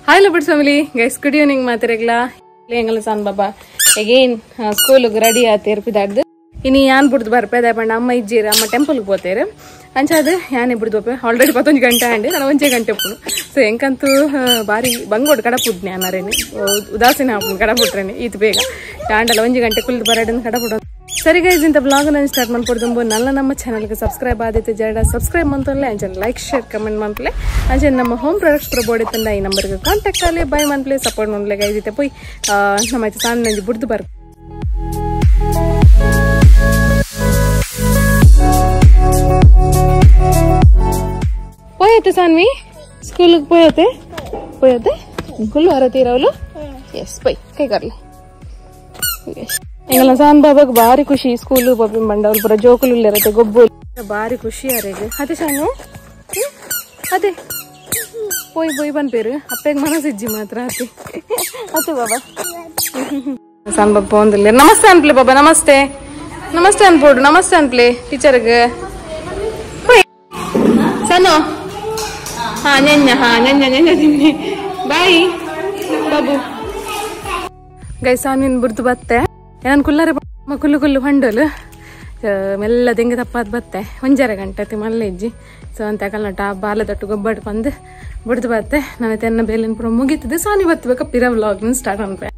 Hi lovers family guys, good evening ಮಾತಿರಗ್ಲಾ. ಎಂಗಲ San Baba again ಸ್ಕೂಲ್ಗೆ ready ಆತೇರ್ ಪಿದಾಡ್ದು. ಇನಿ ಯಾನ್ ಬುಡ್ದು ಬರ್ಪೆ ದಾಪಂಡ ಅಮ್ಮ ಇಜ್ಜೀರ ಅಮ್ಮ ಟೆಂಪಲ್ಗೆ ಪೋತೇರು ಅಂಚಾದ ಯಾನೆ ಬುಡ್ದು ಬರ್ಪೆ. ಆಲ್ರೆಡಿ 11 ಗಂಟೆ ಆಂಡ್ ನಾನು 1 ಗಂಟೆ ಉಪ್ಪುನು. ಸೊ ಎಂಕಂತೂ ಬಾರಿ ಬಂಗೋಡು ಕಡಪುಡ್ನೆ ಅನ್ನಾರೇನೆ ಉದಾಸೀನ ಆಪುನು ಕಡಪುಟ್ರೇನೆ ಈತ್ ಬೇಗ ಯಾಂಡಲ 1 ಗಂಟೆ ಕುಲ್ದು ಬರಡನ್ ಕಡಪುಡ. ಸರಿ ಗೈಸ್, ಇಂಥ ಬ್ಲಾಗ್ ನಾನು ಸ್ಟಾರ್ಟ್ ಮಾಡ್ಕೊಡ್ದುಂಬು ನಲ್ಲ ನಮ್ಮ ಚಾನಲ್ಗೆ ಸಬ್ಸ್ಕ್ರೈಬ್ ಆದಿತ್ತು ಜಡ ಸಬ್ಸ್ಕ್ರೈಬ್ ಮಂತಲ್ಲೇ ಅಂಚನೆ ಲೈಕ್ ಶೇರ್ ಕಮೆಂಟ್ ಮಂತ್ಲೆ ಅಂಚನೆ ನಮ್ಮ ಹೋಮ್ ಪ್ರಾಡಕ್ಟ್ಸ್ ಪ್ರಬೋಡಿ ತಂದ ಈ ನಂಬರ್ಗೆ ಕಾಂಟ್ಯಾಕ್ಟ್ ಆಗಲಿ ಬೈ ಮಂತ್ಲೆ ಸಪೋರ್ಟ್ ಮಂತ್ಲೆ ಗೈಸ್. ಇತ್ತೆ ಪೋಯ್ ನಮ್ಮ ಸಾನ್ ನಂಜಿ ಬುಡ್ದು ಬರ್ ಪೋಯತೆ ಸಾನ್ವಿ ಸ್ಕೂಲ್ಗೆ ಪೋಯತೆ ಪೋಯತೆ ಗುಲ್ಲು ಹರತೀರವಲು ಎಸ್ ಪೋಯ್ ಕೈ ಕರ್ಲಿ. ಎಂಗಲ ಸಾನ್ ಬಾಬಾಗ್ ಬಾರಿ ಖುಷಿ ಸ್ಕೂಲ್ ಬಾಬಿ ಬಂಡವ್ರು ಪೂರ ಜೋಕುಲು ಇರತ್ತೆ ಗೊಬ್ಬು ಬಾರಿ ಖುಷಿ ಅರೆಗ್. ಅದೇ ಸಾನು ಅದೇ ಪೋಯ್ ಪೋಯ್ ಬನ್ಪೇರು ಅಪ್ಪೆಗ್ ಮನಸ್ಸಿಜ್ಜಿ ಮಾತ್ರ ಅತ್ತೆ ಅತ್ತೆ ಬಾಬಾ ಸಾನ್ ಬಾಬಾ ಒಂದಿಲ್ಲ. ನಮಸ್ತೆ ಅನ್ಪ್ಲೆ ಬಾಬಾ, ನಮಸ್ತೆ ನಮಸ್ತೆ ಅನ್ಪೋಡು, ನಮಸ್ತೆ ಅನ್ಪ್ಲೆ ಟೀಚರ್ಗೆ. ಸಾನು ಹಾ ನೆನ್ನೆ ಹಾ ನೆನ್ನೆ ನೆನ್ನೆ ತಿನ್ನಿ ಬಾಯ್ ಬಾಬು. ಗೈ ಸಾನ್ವಿನ್ ಬುರ್ದು ಬತ್ತೆ ನಾನು ಕುಲ್ಲರೆ ಕುಲ್ಲು ಕುಲ್ಲು ಹೊಂಡಲು ಮೆಲ್ಲ ದೆಂಗೆ ತಪ್ಪಾದ ಬತ್ತೆ 1.5 ಗಂಟೆ ಅತಿ ಮಲ್ಲೆಜ್ಜಿ. ಸೊ ಅಂತ ಕಲ್ನಟ ಬಾಲದಟ್ಟು ಗೊಬ್ಬಟ್ಟು ಬಂದು ಬುಡ್ದು ಬತ್ತೆ. ನಾನು ತೆನ್ನ ಬೇಲಿನ ಪೂರ ಮುಗೀತದೆ. ಸಾನಿ ಬತ್ತಬೇಕ ಪಿರ ವ್ಲಾಗ್ ಸ್ಟಾರ್ಟ್ ಅನ್ಪೆ.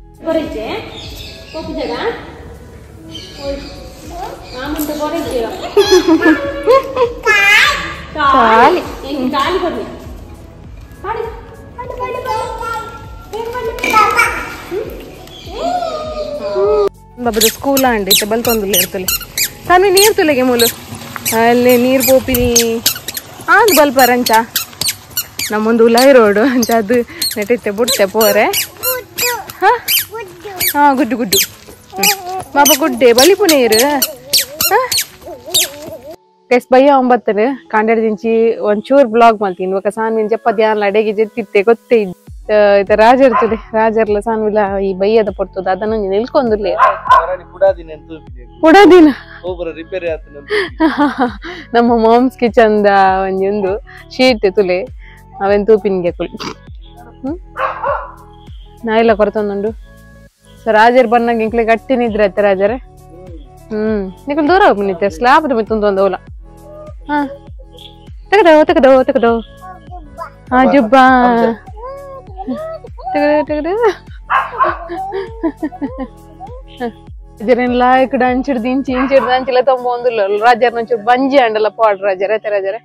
ಬಾಬದು ಸ್ಕೂಲ್ ಆಂಡ್ ಇತ್ತೆ ಬಲ್ತೊಂದುಲ್ಲ ಇರ್ತಲೆ ತಾನು ನೀರು ತುಲೆಗೆ ಮೂಲು ಅಲ್ಲಿ ನೀರು ಪೋಪಿನಿ ಆಂದ್ ಬಲ್ಪರಂಚ ನಮ್ಮೊಂದು ಉಲಾಯ್ ರೋಡು ಅಂಚ ಅದು ನೆಟ್ಟಿತ್ತೆ ಬುಡ್ತೆ ಪೋರೆ. ಹಾ ಹಾ ಗುಡ್ಡು ಗುಡ್ಡು ಬಾಬಾ ಗುಡ್ಡೆ ಬಲಿಪು ನೀರು. ಎಸ್ ಬಯ್ಯ 9 ಕಾಂಡೇಡ್ ದಿಂಚಿ ಒಂಚೂರು ಬ್ಲಾಗ್ ಮಾಡ್ತೀನಿ ఒక ಸಾನ್ವಿನ್ ಜಪ್ಪ ಧ್ಯಾನ ಅಡೆಗೆ ಜೆತ್ತಿತ್ತೆ ಗೊತ್ತೇ ಇದ್ದ ಇತ್ತ ರಾಜರ್ ತುಲೆ ರಾಜರ್ಲ ಸಾನ್ವಿಲ ಈ ಬಯ್ಯದ ಪೊರ್ತದ ಅದನ್ನು ನಿಲ್ಕೊಂದುರ್ಲಿ ಪುಡದಿನ ನಮ್ಮ ಮಾಮ್ಸ್ ಕಿಚನ್ the ಒಂಜೊಂದು ಶೀಟ್ ತುಲೆ ಅವೆನ್ ತೂಪಿನ್ಗೆ ಕುಲ್ ನಾಯಿಲ ಕೊರತೊಂದುಂಡು. ಸೊ ರಾಜರ್ ಬನ್ನಾಗ ಇಂಕ್ಲೆ ಗಟ್ಟಿ ನಿದ್ರೆ ಅತ್ತೆ ರಾಜರೇ. ನಿಕಲ್ ದೂರ ಹೋಗ್ಬಿನಿತ್ತೆ ಸ್ಲಾಬ್ ಮಿತ್ತೊಂದು ಓಲ. ಹಾ ತಗದೋ ತಗದೋ ತಗದೋ ಹಾ ಜುಬ್ಬಾ ರಾಜರೇನ್ ಅಂಚಿಡ್ದು ಇಂಚಿ ಇಂಚಿಡ್ದು ಅಂಚಿಲ್ಲ ತೊಂಬೊಂದುಲ್ಲ ರಾಜರ್ ಒಂಚೂರು ಬಂಜಿ ಅಂಡಲ್ಲ ಪಾಡ್ ರಾಜರೇ ಅತ್ತೆ ರಾಜರೇ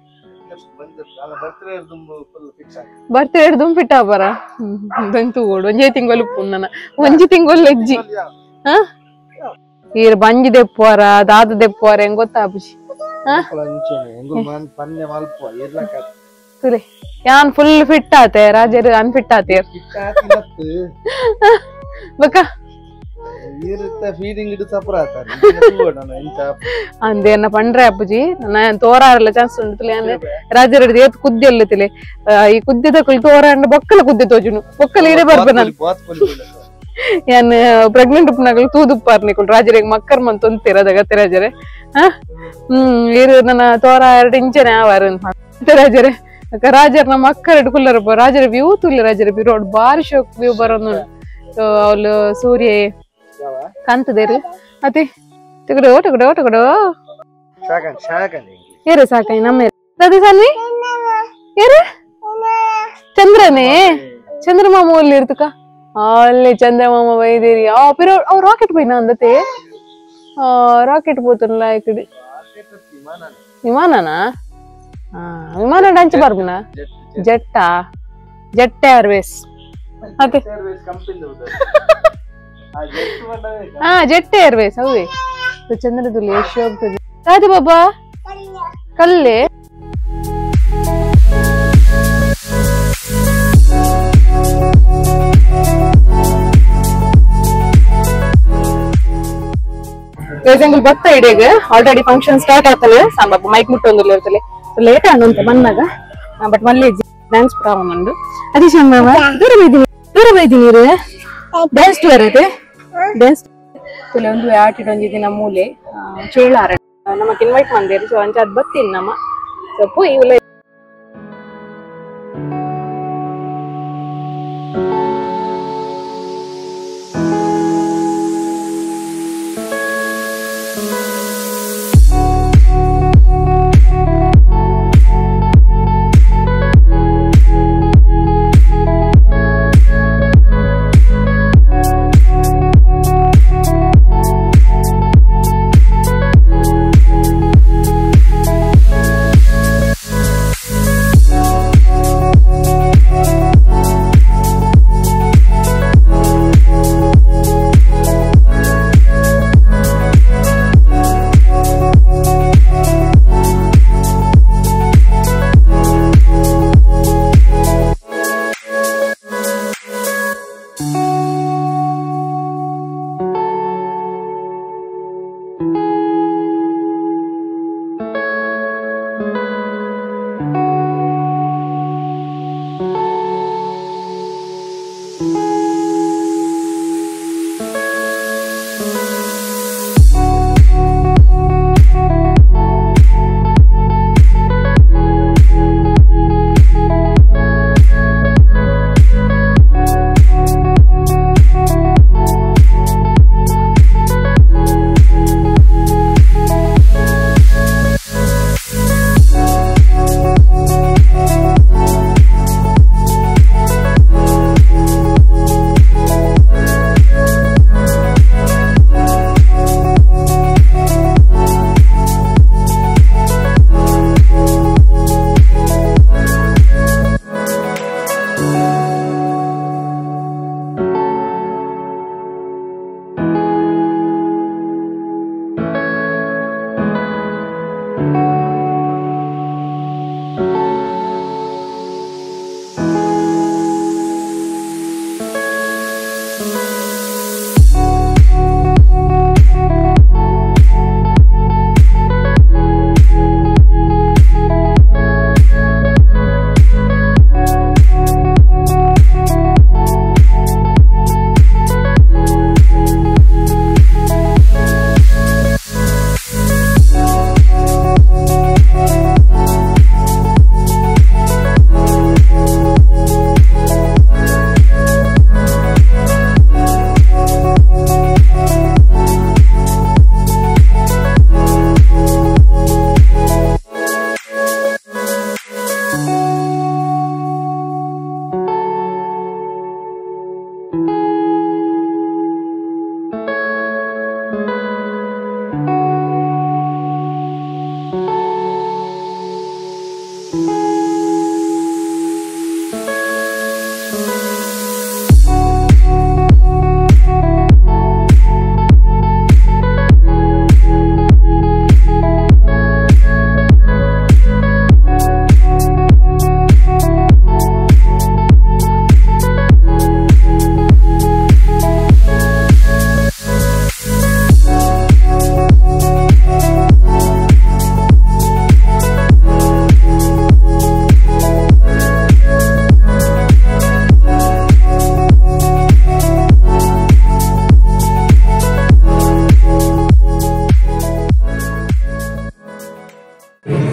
ಬರ್ತ್ಡೇ ದುಂಬು ಫಿಟ್ ಆಪರ ದಂತು ಓಡು ಒಂಜೇ ತಿಂಗಳು ಪುನ್ನನ ಒಂಜಿ ತಿಂಗಳು ಹೆಜ್ಜಿ. ಹಾ ಈರ್ ಬಂಜಿ ದೆಪ್ಪುವಾರ ದಾದ ದೆಪ್ಪುವಾರ ಹೆಂಗ್ ಗೊತ್ತಾಪುಜಿ. ತುಲೆ ಯಾನ್ ಫುಲ್ ಫಿಟ್ ಆತೆ ರಾಜರು ಅನ್ಫಿಟ್ ಆತೆ ಬಕ್ಕ ಅಂದೇನ ಪಂಡ್ರೆ ಅಪ್ಪುಜಿ ನಾನು ತೋರಾರಲ್ಲ ಚಾನ್ಸ್ ಉಂಟು ತುಲೆ ರಾಜರ ಏತ್ ಕುದ್ದಿ ಅಲ್ಲ ತಿಲೆ ಈ ಕುದ್ದಿದ ಕುಲ್ ತೋರಾಂಡ ಬೊಕ್ಕಲ ಕುದ್ದಿ ತೋಜುನು ಬೊಕ್ಕಲ ಇರೇ ಬರ್ಬೆ ನಾನು ಯಾನ್ ಪ್ರೆಗ್ನೆಂಟ್ ಉಪ್ಪುನಗಲು ತೂದುಪ್ಪಾರ್ ನಿಕುಲ್ ರಾಜರಿಗೆ ಮಕ್ಕರ್ ಮಂತ ಒಂತಿರ ಅದ ರಾಜರೇ. ಹಾ ಇರು ನನ್ನ ತೋರ 2 ಇಂಚನೆ ಆವಾರ ರಾಜರೇ. ರಾಜರ್ ನಮ್ಮ ಅಕ್ಕರಡು ಕುಲ್ಲರಪ್ಪ ರಾಜರ ವ್ಯೂ ತುಲ್ಲ ರಾಜರ ವ್ಯೂ ರೋಡ್ ಬಾರಿ ಶೋಕ್ ವ್ಯೂ ಬರೋನು. ಅವಳು ಸೂರ್ಯ ಕಾಂತದೇರು ಅದೇ ಟಗಡೋ ಟಗಡೋ ಟಗಡೋ ಏರು ಸಾಕಾಯಿ ನಮ್ಮ ಅದೇ ಸಾನ್ವಿ ಏರು ಚಂದ್ರನೇ ಚಂದ್ರಮಾಮ ಅಲ್ಲಿ ಇರ್ತಕ ಅಲ್ಲಿ ಚಂದ್ರಮಾಮ ಬೈದೇರಿ. ಆ ಪಿರೋ ಅವ್ ರಾಕೆಟ್ ಬೈನ ಅಂದತೆ ರಾಕೆಟ್ ಪೋತಲ್ಲ ಈ ಕಡೆ ವಿಮಾನನಾ ವಿಮಾನ ಡಾಂಚ್ ಬರ್ಬುನ ಜೆಟ್ಟಾ ಜೆಟ್ ಏರ್ವೇಸ್ ಅದೇ ಹಾ ಜೆಟ್ ಏರ್ವೇಸ್ ಹೌದೇ. ಚಂದ್ರದುಲ್ಲಿ ಎಷ್ಟು ಹೋಗ್ತದೆ ಅದು ಬಾಬಾ ಕಲ್ಲೇ. ಬತ್ತ ಇಡೀಗ ಆಲ್ರೆಡಿ ಫಂಕ್ಷನ್ ಸ್ಟಾರ್ಟ್ ಆಗ್ತದೆ. ಸಾಂಬಾಬು ಮೈಕ್ ಮುಟ್ಟೊಂದುಲ್ಲ ಇರ್ತಲೆ ಲೇಟ್ ಆಂತ ಬಂದಾಗ ಬಟ್ ಮಲ್ಲಿ ಡ್ಯಾನ್ಸ್ ಪ್ರಾಬ್ಲಮ್ ಉಂಡು. ಅದೇ ಶ್ಯಾಮ ದೂರ ಬೈದಿನಿ ದೂರ ಬೈದಿನಿ ಡ್ಯಾನ್ಸ್ ಟು ಅರತೆ ಡ್ಯಾನ್ಸ್ ತುಲೆ ಒಂದು ಆಟಿಡ್ ಒಂಜಿದಿನ ಮೂಲೆ ಚೇಳಾರ ನಮಕ್ ಇನ್ವೈಟ್ ಮಂದೇರು. ಸೊ ಅಂಚ ಅದ್ ಬತ್ತೀನಿ ನಮ್ಮ ಸೊ ಪೋಯ್ ಉಲ್ಲ.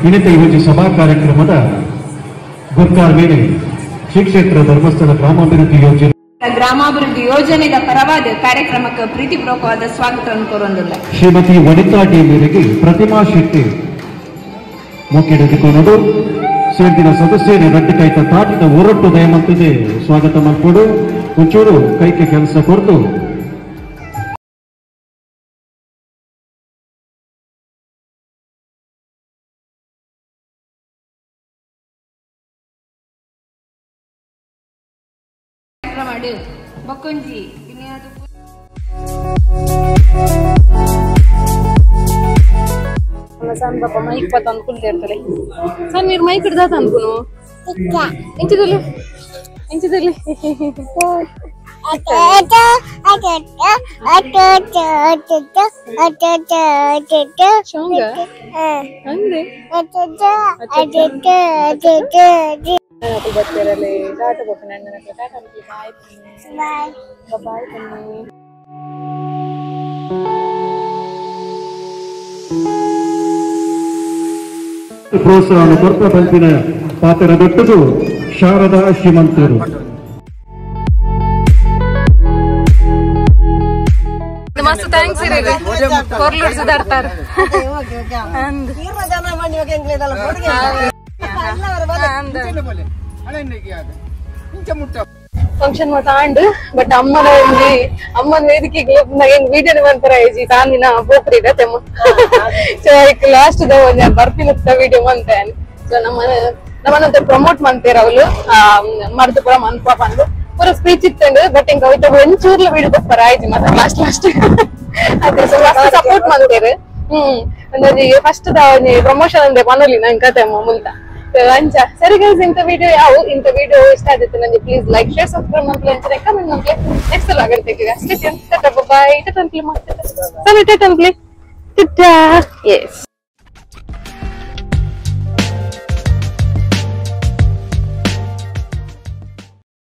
ಇನ್ನಿತ ಇವತ್ತು ಸಭಾ ಕಾರ್ಯಕ್ರಮದ ಗುರ್ಕಾರ್ಮೇಲೆ ಶ್ರೀ ಕ್ಷೇತ್ರ ಧರ್ಮಸ್ಥಳ ಗ್ರಾಮಾಭಿವೃದ್ಧಿ ಯೋಜನೆ ಗ್ರಾಮಾಭಿವೃದ್ಧಿ ಯೋಜನೆಯ ಪರವಾದ ಕಾರ್ಯಕ್ರಮಕ್ಕೆ ಪ್ರೀತಿಪೂರ್ವಕವಾದ ಸ್ವಾಗತವನ್ನು ಕೋರೊಂದಿಲ್ಲ. ಶ್ರೀಮತಿ ವನಿತಾ ಡಿ ಮೇರೆಗೆ ಪ್ರತಿಮಾ ಶೆಟ್ಟಿ ಮುಖ್ಯ ಸೇರ್ದಿನ ಸದಸ್ಯರು ರಡ್ಡು ಕೈತ ತಾಟಿದ ಹೊರಟು ದಯಮಂತಿದೆ ಸ್ವಾಗತ ಮಾಡಿಕೊಡು ಒಂಚೂರು ಕೈಗೆ ಕೆಲಸ ಕೊರತು ಬೊಕ್ಕೊಂಜಿ ಸಣ್ಣ ಪಾಪ ಮೈಕ್ ಪತ್ತ ಅಂದ್ಕೊಂಡಿರ್ತಾರೆ. ಸಣ್ಣ ನೀರು ಮೈಕ್ ಹಿಡ್ದಾತ ಅನ್ಕುನು ಎಂಚಿದಲ್ಲಿ ಎಂಚಿದಲ್ಲಿ ಹಂಗೆ ಬರ್ತೀರಲ್ಲಿ ಟಾಟಾ ಬಾಪು ನನ್ನ ಟಾಟಾ ಬಾಯ್ ಬಾಯ್ ಬನ್ನಿ. ಪ್ರೋತ್ಸಾಹ ಕೊರ್ಪ ಬಂತಿನ ಪಾತ್ರ ದೊಡ್ಡದು ಶಾರದಾ ಶ್ರೀಮಂತರು. ಮಸ್ತ್ thanks ಇರಲಿ ಕೊರ್ಲುಡ್ ಸುಧಾರ್ತಾರ. ಫಂಕ್ಷನ್ ಮಾತಾಂಡ್ ಬಟ್ ಅಮ್ಮನ ಒಂಜಿ ಅಮ್ಮನ ವೇದಿಕೆ ವಿಡಿಯೋ ಮಂತರ ಐಜಿ ತಾನಿನ ಪೋಕ್ರಿಡ ತೆಮ್ಮ ಸೊ ಲಾಸ್ಟ್ the ಒಂಜಿ ಬರ್ಪಿನ ವಿಡಿಯೋ ಮಂತೇನೆ. ಸೊ ನಮ್ಮನ್ನ ಪ್ರಮೋಟ್ ಮಂತೇರ ಅವಳು ಮರ್ದು ಪೂರ ಮನ್ಪ ಬಂದು ಪೂರ ಸ್ಪೀಚ್ ಇತ್ತಂಡು ಬಟ್ ಇಂಕ ಅವಿತ ಒಂಚೂರ್ಲ ವಿಡಿಯೋ ಕೊಪ್ಪರ ಆಯ್ತು ಮತ್ತೆ ಲಾಸ್ಟ್ ಲಾಸ್ಟ್ ಅದೇ. ಸೊ ಮಸ್ತ್ ಸಪೋರ್ಟ್ ಮಂತೇರು. ಒಂದೊಂಜಿ ಫಸ್ಟ್ ದ ಒಂಜಿ ಪ್ರಮೋಷನ್ ಅಂದೆ ಪನೊಲಿ ನಂಗೆ ಕತೆ ಮುಲ್ತ ಅಂಚ. ಸರಿ ಗೈಸ್, ಇಂಥ ವಿಡಿಯೋ ಯಾವ ಇಂಥ ವಿಡಿಯೋ ಇಷ್ಟ ಆಗುತ್ತೆ ನನಗೆ please like share subscribe ಮಾಡ್ಲಿ ಅಂಚನೆ ಕಮೆಂಟ್ ಮಾಡ್ಲಿ. ನೆಕ್ಸ್ಟ್ ಆಗಂತೆ ಈಗ. ಬಾಯ್. ಟಾಟಾ. ಎಸ್.